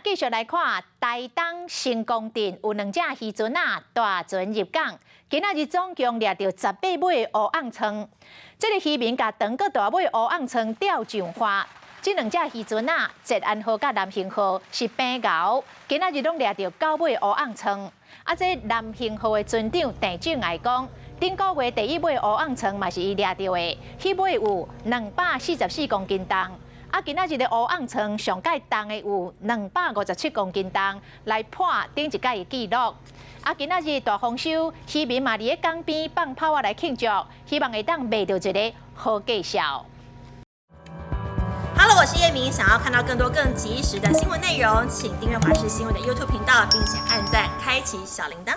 繼續來看台東成功鎮有兩隻漁船仔大船入港，今仔日總共掠著18尾烏甕鯧。這个漁民共長閣大尾烏甕鯧釣上岸。這兩隻漁船仔，捷安號佮南興號是平鰲，今仔日攏掠著九尾烏甕鯧。啊，這南興號的船長鄭俊愛講，頂個月第一尾烏甕鯧嘛是伊掠著的，彼尾有244公斤重。啊，今仔日的烏甕鯧上蓋重的有257公斤重，來破頂一屆的紀錄。啊，今仔日大豐收，漁民嘛佇咧港邊放炮仔來慶祝，希望會當賣著一个好價數。 Hello，我是葉明，想要看到更多更及時的新聞內容，請訂閱華視新聞的 YouTube 頻道，並且按讚，開啟小鈴鐺。